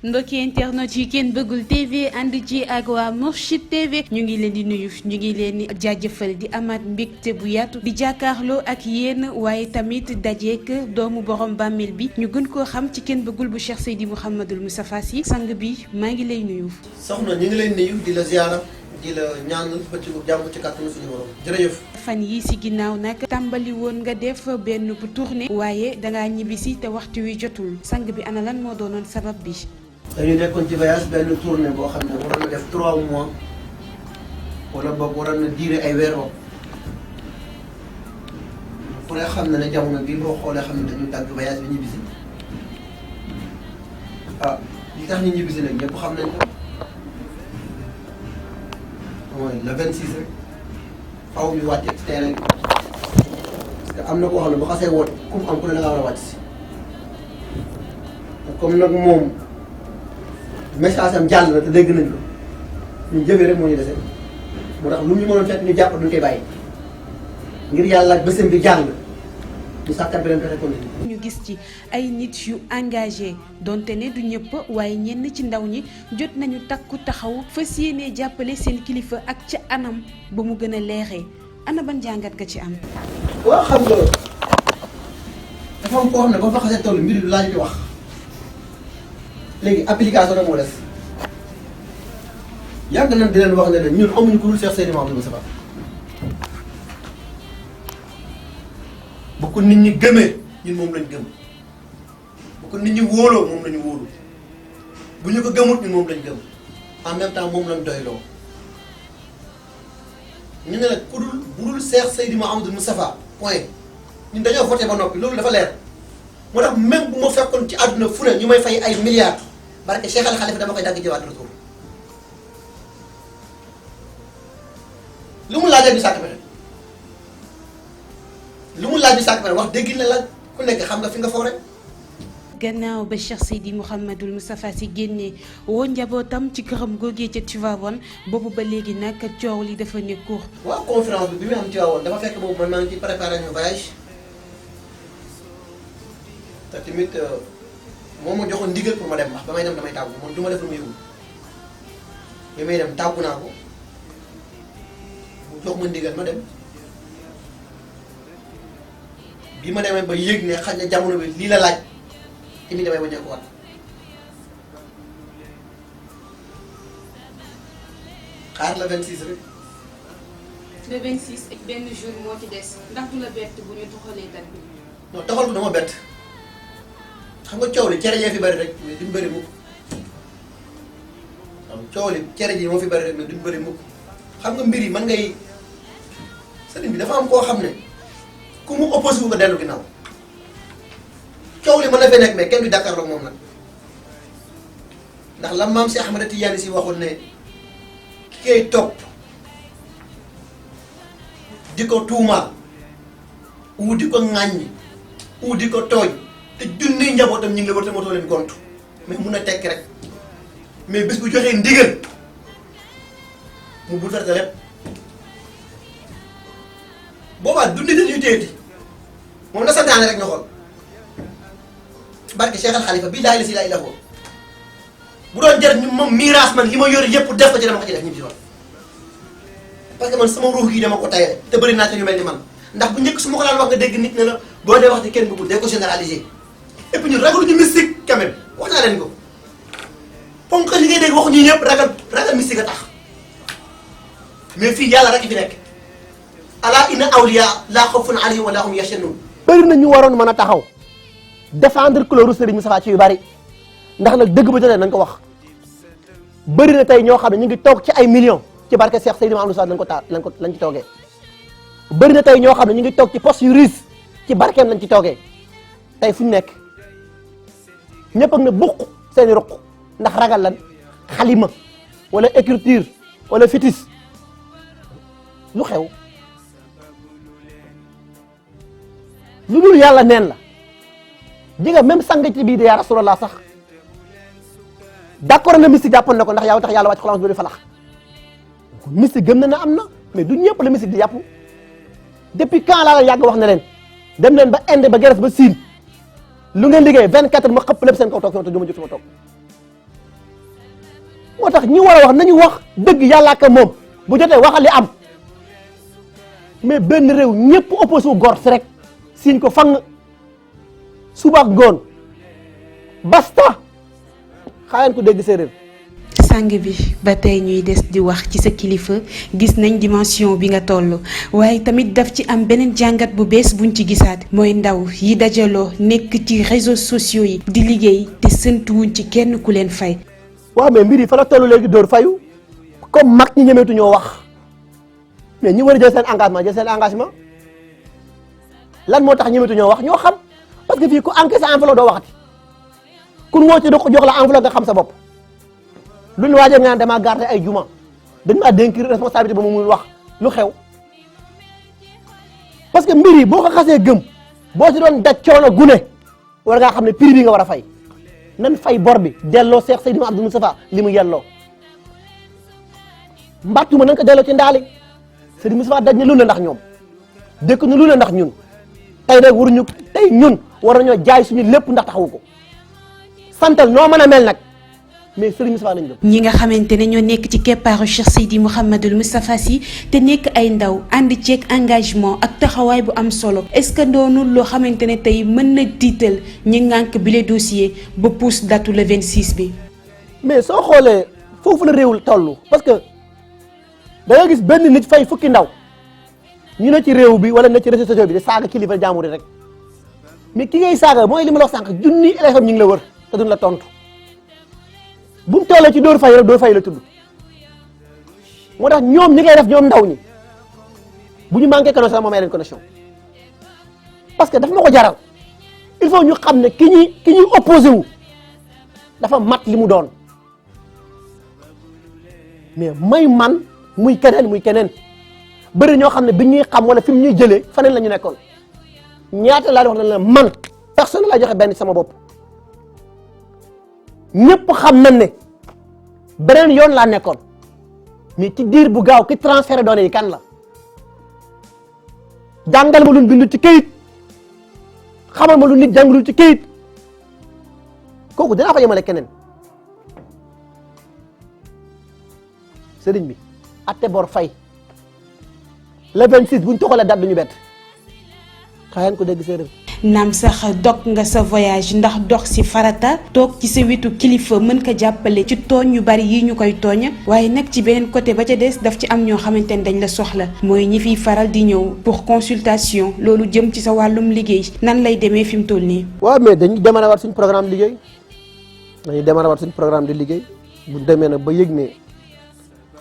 mbokki internet yi kenn bëggul TV ànd ci ak waa Mourchid TV ñu ngi leen di nuyu ñu ngi leen di jaajëfal di amaat mbégte bu yaatu di jàkkaarloo ak yéen waaye tamit dajeek doomu borom bàmmeel bi ñu gën koo xam ci kenn bëggul bu Cheikh Seydi Mouhamadul Moustapha Sy sang bi maa ngi lay nuyu. soxna ñu ngi lay nuyu di la ziyaara di la ñaanal bëccëgu jàmm ci kàttanu suñu borom jërëjëf. fan yi ci ginnaaw nag tàmbali woon nga def benn bu tournée waaye dangaa ñibbisi te waxtu wi jotul sang bi ana lan moo doonoon sabab bi. dañu nekkoon ci voyage benn tournée boo xam ne waroon na def 3 mois wala boog waroon na diire ay weer woon ku ne xam na ne jamono bii boo xoolee xam ne dañu tàgg voyage bi ñibbisi li tax ñu ñibbisi nag ñëpp xam nañ ko mooy le 26 rek faw ñu wàcce ci terrain bi parce que am na koo xam ne bu xasee woot ku mu am ku ne da ngaa war a wàcc si comme nag moom. message am jàll na te dégg nañ ko ñu jëfee rek moo ñu dese moo tax lu ñu mënoon fekk ñu jàpp duñ koy bàyyi ngir yàlla bésam bi jàll ñu sàkkat beneen pexe continué. ñu gis ci ay nit yu engagé donte ne du ñëpp waaye ñenn ci ndaw ñi jot nañu takku taxaw fas yéenee jàppale seen kilifa ak ca anam ba mu gën a leexee ana ban jàngat nga ci am. waaw xam nga dafa am koo xam ne ba fa xasee toll mbir du laaj di wax. léegi application rek moo des yàgg nañ di leen wax ne ñun amuñu ku dul Cheikh Seydi Mouhamadou Moustapha bu ko nit ñi gëmee ñun moom lañ gëm bu ko nit ñi wóoloo moom lañu wóolu bu ñu ko gëmut ñun moom lañ gëm en même temps moom lañ doyloo ñu ne nag ku dul bu dul Cheikh Seydi Mouhamadou Moustapha point ñun dañoo voté ba noppi loolu dafa leer moo tax même bu ma fekkoon ci àdduna fu ne ñu may fay ay milliards barke Cheikh Al Khalifa dama koy dagg jëwaat retour lu mu laaj bi sàkk pexe lu mu laaj bi sàkk pexe wax dëgg la la ku nekk xam nga fi nga foore. gannaaw ba Cheikh Seydi Mouhamadul Moustapha Sy génnee woo njabootam ci këram googee ca Tivaouane boobu ba léegi nag coow li dafa ne cour. waaw conférence bi mu am Tivaouane dafa fekk boobu man maa ngi ci préparé ñu voyage. te tamit moom ma joxoon ndigal pour ma dem wax ba may dem damay tàggu man du ma def lu ma yëgul bi may dem tàggu naa ko mu jox ma ndigal ma dem bi ma demee ba yëg ne xaj na jamono bi lii la laaj tamit damay bañ a ko wat xaar la 26 rek. le 26 ak benn jour moo ci des ndax du la bett bu ñu toxalee date bi. non toxal ko dama bett. xam nga coow li cere jee fi bari rek mais duñ bëri mukk xam coow li cere ji moo fi bari rek mais duñ bëri mukk xam nga mbir yi man ngay sëriñ bi dafa am koo xam ne ku mu opposé wu nga dellu ginnaaw coow li mën na fee nekk mais kenn du Dakar la moom nag ndax la maam si Ahmada Tidiane si waxoon ne ki koy topp di ko tuumaal wu di ko ŋàññi wu di ko tooñ te junniy njabootam ñu ngi la war te motoo leen gont mais mun na tekki rek mais bés bu joxee ndigal mu bul ferte lépp boobaa dundi dañuy téyeti moom na santaane rek nga xool barke Cheikh Al Khalifa bii laay la si laay la xool bu doon jar ñu moom miraas man li ma yore yëpp def ko ci dama ko ci def ñu si woon parce que man sama ruux gi dama ko tayale te bëri naa ci ñu mel ni man ndax bu njëkk su ma ko daan wax nga dégg nit ne la boo dee wax te kenn bëggul dee ko généraliser et puis ñun ragaluñu mystique quand même wax naa leen ko ponk li ngay dégg waxuñu ñëpp ragal mystique a tax mais fii yàlla rek fi nekk ala inna awliya laa xawfun alayhim wa laa hum yaxzanun. bëri na ñu waroon mën a taxaw défendre couleur Serigne Moustapha ci yu bari ndax nag dëgg ba jotee nañ ko wax bëri na tey ñoo xam ne ñu ngi toog ci ay millions ci barke Cheikh Seydi Mouhamadou Moustapha lañ ko taal lañ ci toogee. bëri na tey ñoo xam ne ñu ngi toog ci poste yu riche ci barkeem lañ ci toogee tey fu ñu nekk ñëpp ak na buq seeni ruq ndax ragal lan xalima wala écriture wala fitis lu xew lu dul yàlla neen la jiga même sangati bii de yaa rasulallah sax d'accord na mystique jàppoon na ko ndax yaa tax yàlla wàcc xolams bi di falax mystique gëm na am na mais du ñëpp la mystique di jàpp depuis quand laa la yàgg wax ne leen dem leen ba Inde ba Grèce ba Siin lu ngeen liggéey 24 ma xëpp lépp seen kaw toog sama toog du ma jóg sama toog tax ñi war a wax nañu wax dëgg yàlla ak moom bu jotee waxal li am mais benn réew ñëpp opposé wu gor si rek siñ ko fang suba ak ngoon basta xaayan ko dégg séeréer. sang bi ba tey ñuy des di wax ci sa kilifa gis nañ dimension bi nga toll waaye tamit daf ci am beneen jàngat bu bees buñ ci gisaat mooy ndaw yi dajaloo nekk ci réseaux sociaux yi di liggéey te sëntuwuñ ci kenn ku leen fay. waaw mais mbir yi fa la toll léegi dóor fayu comme mag ñi ñemeetu ñoo wax mais ñi war a jël seen engagement lan moo tax ñemeetu ñoo wax ñoo xam parce que fii ku encaissé enveloppe doo waxati ku woo ci jox la enveloppe nga xam sa bopp. lu ñu waajee nga naan damaa garder ay juma dañ maa dénk responsabilité ba mu mun wax lu xew parce que mbir yi boo ko xasee gëm boo ci doon daj coono gune war ngaa xam ne prix bi nga war a fay nan fay bor bi delloo Cheikh Seydou Abdou Moustapha li mu yelloo mbattu ma nan ko delloo ci ndaali Seydou Moustapha daj na lu ne ndax ñoom dëkk na lu ne ndax ñun tey nag waruñu tey ñun war nañoo jaay suñu lépp ndax taxawu ko santal noo mën a mel nag. mais Serigne Moustapha lañ gëm. ñi nga xamante ne ñoo nekk ci keppaaru Cheikh Seydi Mouhamadul Moustapha Sy te nekk ay ndaw ànd ceeg engagement ak taxawaay bu am solo est-ce que doonul loo xamante ne tey mën na tiital ñi ngànk bile dossier ba pousse datu le 26 bi. mais soo xoolee foofu la réewul toll parce que da nga gis benn nit fay fukki ndaw ñu ne ci réew bi wala ne ci réseaux sociaux bi di saaga kilifa jàmbur yi rek mais ki ngay saaga mooy li ma la wax sànq junni élèves ñu ngi la wër te duñ la tontu. bu mu tollee ci dóor fay rek dóor fay la tudd moo tax ñoom ñi ngay def ñoom ndaw ñi bu ñu manqué connexion moom may leen connexion parce que dafa ma ko jaral il faut ñu xam ne ki ñuy opposé wu dafa mat li mu doon mais may man muy keneen bëri ñoo xam ne bi ñuy xam wala fi mu ñuy jëlee faneen la ñu nekkoon ñaata laa di wax ne la man personne laa joxe benn sama bopp. ñëpp xam nañ ne beneen yoon laa nekkoon mais ci diir bu gaaw ki transféré données yi kan la jàngal ma lu bind ci kayit xamal ma lu nit jàngalul ci kayit kooku dinaa fa yemale keneen sëriñ bi atte bor fay le 26 buñ toxalee date duñu bett xayaan ko dégg séeréer. naam sax dog nga sa voyage ndax dox ci farata toog ci sa wetu kilifa mën ko jàppale ci tooñ yu bari yi ñu koy tooñ waaye nag ci beneen côté ba ca des daf ci am ñoo xamante ne dañ la soxla mooy ñi fiy faral di ñëw pour consultation loolu jëm ci sa wàllum liggéey nan lay demee fi mu toll nii. waaw mais dañuy démarrer waat suñu programme liggéey de liggéey bu demee nag ba yëg ne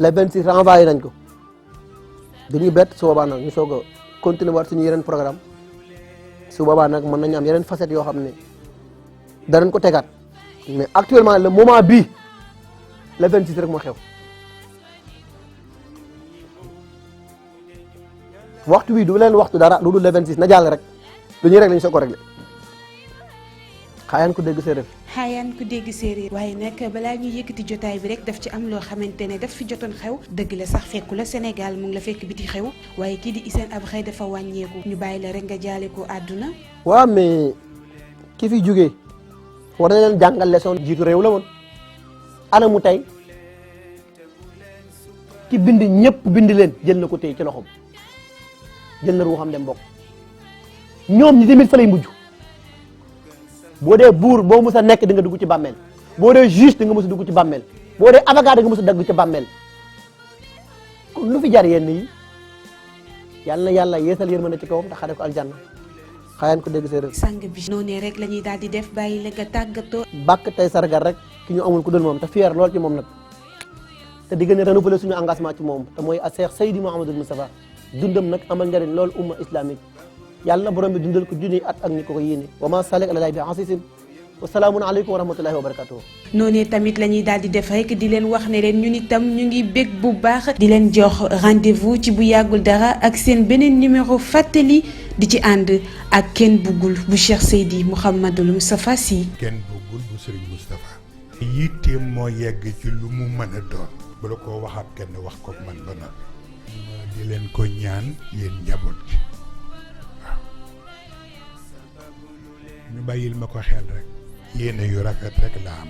le 26 renvoyé nañ ko dañuy bett su boobaa nag ñu soog a continuer waat suñu yeneen programme. su boobaa nag mën nañu am yeneen facettes yoo xam ne danañ ko tegaat mais actuellement le moment bii le 26 rek moo xew waxtu bii du leen waxtu dara lu dul le 26 na jàll rek lu ñuy rek lañu soog ko réglé xaayaan ko dégg séeréer. xaayaan ku dégg séeréer waaye nag balaa ñuy yëkkati jotaay bi rek daf ci am loo xamante ne daf fi jotoon xew dëgg la sax fekku la Sénégal mu ngi la fekk biti xew waaye kii di Hissène Habré dafa wàññeeku ñu bàyyi la rek nga jaale ko àdduna. waaw mais ki fi jógee war na leen jàngal leçon jiitu réew la woon ana mu tey ki bind ñëpp bind leen jël na ko tey ci loxoom jël na ruuxam dem bokk ñoom ñi tamit fa lay mujj. boo dee buur boo mës a nekk di nga dugg ci bàmmeel boo dee juge di nga mës a dugg ci bàmmeel boo dee avocat di nga mës a dugg ci bàmmeel kon lu fi jar yenn yi yàlla na yàlla yeesal yërmande ci kawam te xare ko aljanna xayaan ko dégg séeréer. sang bi noonu rek la ñuy daal di def bàyyi la nga tàggatoo. bàkk tey sargal rek ki ñu amul ku dul moom te fier lool ci moom nag te di gën a renouveler suñu engagement ci moom te mooy Cheikh Seydi Mouhamadul Moustapha dundam nag amal njëriñ lool umma islamique yàlla na borom bi dundal ko junniy at ak ñi ko yéene wa ma salik ala bi asisin wa salaamun aleykum wa rahmatullahi wa barakatuh. noonu tamit la ñuy daal di def rek di leen wax ne leen ñun itam ñu ngi bég bu baax di leen jox rendez-vous ci bu yàggul dara ak seen beneen numéro fàttali di ci ànd ak kenn buggul bu Cheikh Seydi Mouhamadul Moustapha Sy. kenn buggul bu Serigne Moustapha. yitteem moo yegg ci lu mu mën a doon. bu la ko waxaat kenn wax ko man ba noppi. di leen ko ñaan yéen njaboot gi. ñu bàyyil ma ko xel rek yéene yu rafet rek la am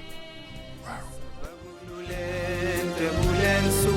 waaw Mansour